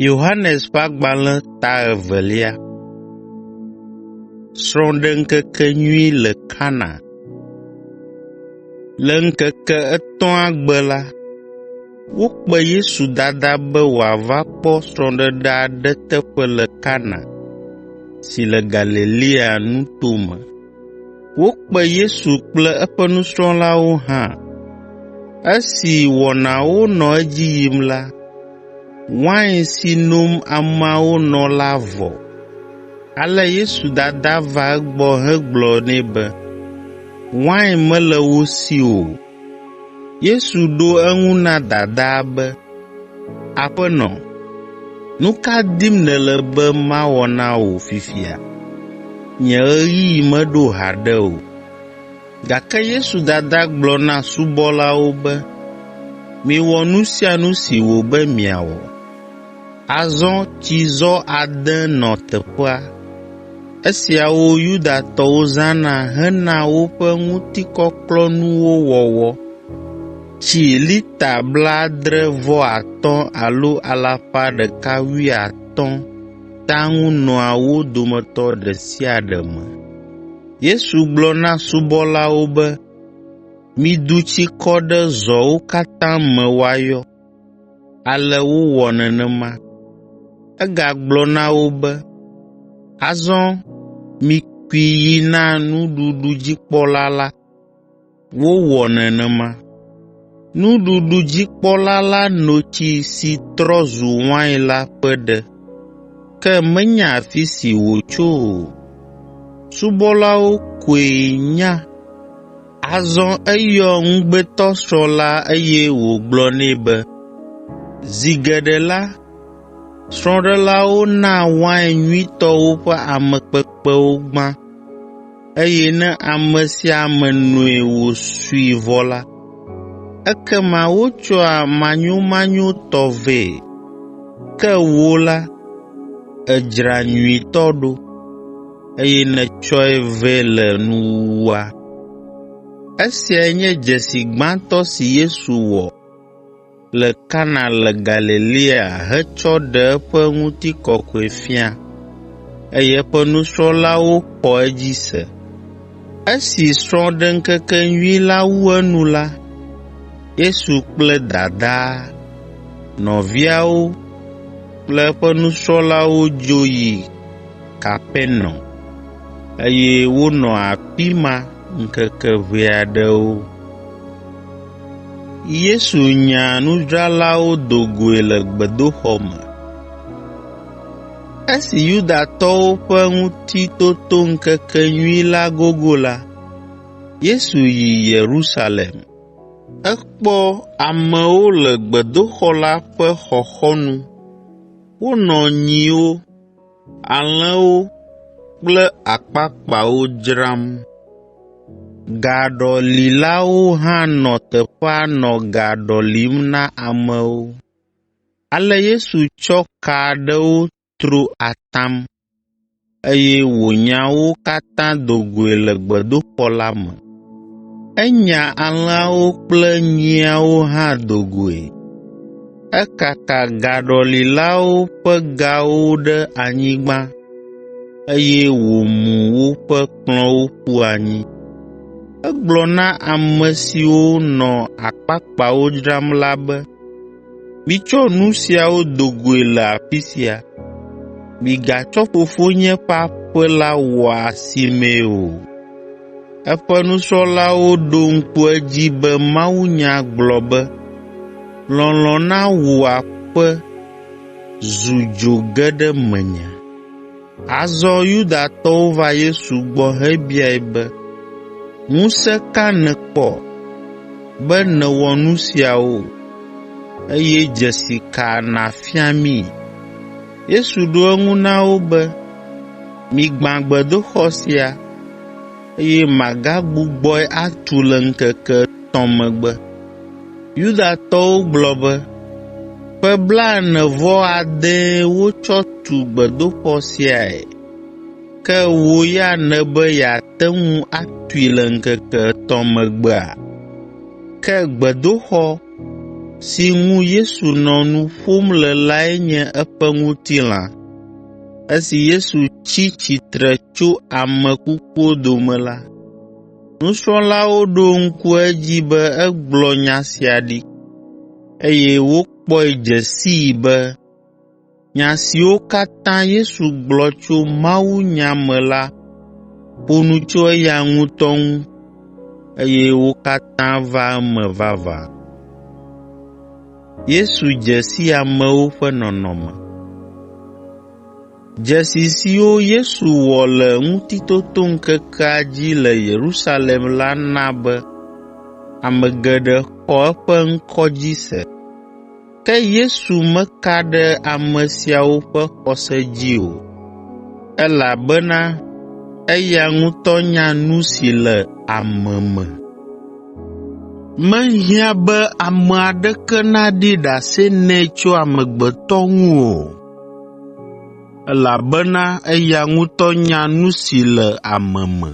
Yohanes ƒe agbalẽ ta evelia. Srɔ̃ɖeŋkekenyui le Kana. Le ŋkeke etɔ̃a gbe la, wokpe Yesu dada be wòava kpɔ srɔ̃ɖeɖe aɖe teƒe le Kana si le Galilea nuto me. Wokpe Yesu kple eƒe nusrɔ̃lawo hã. Esi wɔnawo nɔ edzi yim la, wain si nom ameawo nɔ la vɔ. Ale Yesu dada va egbɔ hegblɔ nɛ be, “Wain mele wo si o.” Yesu ɖo eŋu na dadaa be, “Aƒenɔ, nu ka dim nèle be mawɔ na wò fifia? Nye ɣeyiɣi meɖo haɖe o.” Gake Yesu dada gblɔ na subɔlawo be, “Miwɔ nu sia nu si wòbe miawɔ.” Azɔ tsizɔ ade nɔ teƒea. Esiawo Yudatɔwo zãna hena woƒe ŋutikɔklɔkɔnuwo wɔwɔ. Tsi lita blaadre-vɔ-atɔ̃ alo alafa ɖeka wuiatɔ̃ tea ŋu nɔa wo dometɔ ɖe sia ɖe me. Yesu gblɔ na subɔlawo be, “Midu tsi kɔ ɖe zɔwo katã me woayɔ.” Ale wowɔ nenema. Egagblɔ na wo be, “Azɔ mikui yi na nuɖuɖudzikpɔla la.” Wowɔ nenema. Nuɖuɖudzikpɔla la no tsi si trɔ zu wain la ƒe ɖe, ke menya afi si wòtso o. Subɔlawo koe nya. Azɔ eyɔ ŋugbetɔsrɔ̃ la eye wògblɔ nɛ be, “Zi geɖe la, srɔ̃ɖelawo naa wain nyuitɔ woƒe ame kpekpewo gbã, eye ne ame sia ame noe wòsui vɔ la, ekema wotsɔa manyomanyotɔ vɛ. Ke wò la, èdzra nyuitɔ ɖo, eye nètsɔe vɛ le nuwuwua.” Esiae nye dzesi gbãtɔ si Yesu wɔ le Kana le Galilea hetsɔ ɖe eƒe ŋutikɔkɔe fia, eye eƒe nusrɔ̃lawo xɔ edzi se. Esi srɔ̃ɖeŋkekenyui la wu enu la, Yesu kple dadaa, nɔviawo kple eƒe nusrɔ̃lawo dzo yi Kapernaum, eye wonɔ afi ma ŋkeke ʋɛ aɖewo. Yesu nya nudzralawo do goe le gbedoxɔ me. Esi Yudatɔwo ƒe Ŋutitotoŋkekenyui la gogo la, Yesu yi Yerusalem. Ekpɔ amewo le gbedoxɔ la ƒe xɔxɔnu wonɔ nyiwo, alẽwo kple akpakpawo dzram. Gaɖɔlilawo hã nɔ teƒea nɔ ga ɖɔlim na amewo. Ale Yesu tsɔ ka aɖewo tro atam, eye wònya wo katã do goe le gbedoxɔ la me. Enya alẽawo kple nyiawo hã do goe. Ekaka gaɖɔlilawo ƒe gawo ɖe anyigba, eye wòmu woƒe kplɔ̃wo ƒu anyi. Egblɔ na ame siwo nɔ akpakpawo dzram la be, “Mitsɔ nu siawo do goe le afi sia. Migatsɔ Fofonye ƒe aƒe la wɔ asimee o.” Eƒe nusrɔ̃lawo ɖo ŋku edzi be mawunya gblɔ be, “Lɔlɔ̃ na wò aƒe zu dzo ge ɖe menye.” Azɔ Yudatɔwo va Yesu gbɔ hebiae be, “Ŋusẽ ka nèkpɔ, be nèwɔ nu siawo, eye dzesi ka nàfia mí?” Yesu ɖo eŋu na wo be, “Migbã gbedoxɔ sia, eye magagbugbɔe atu le ŋkeke etɔ̃ megbe.” Yudatɔwo gblɔ be, “Ƒe blaene-vɔ-adee wotsɔ tu gbedoxɔ siae, ke wò ya nèbe yeate ŋu atui le ŋkeke etɔ̃ megbea?” Ke gbedoxɔ si ŋu Yesu nɔ nu ƒom le lae nye eƒe ŋutilã. Esi Yesu tsi tsitre tso ame kukuwo dome la, nusrɔ̃lawo ɖo ŋku edzi be egblɔ nya sia ɖi, eye wokpɔe dze sii be nya siwo katã Yesu gblɔ tso mawunya me la ƒo nu tso eya ŋutɔ ŋu, eye wo katã va eme vavã. Dzesi siwo Yesu wɔ le Ŋutitotoŋkekea dzi le Yerusalem la na be ame geɖe xɔ eƒe ŋkɔ dzi se. Ke Yesu meka ɖe ame siawo ƒe xɔse dzi o, elabena eya ŋutɔ nya nu si le ame me. Mehiã be ame aɖeke naɖi ɖase nɛ tso amegbetɔ ŋu o, elabena eya ŋutɔ nya nu si le ame me.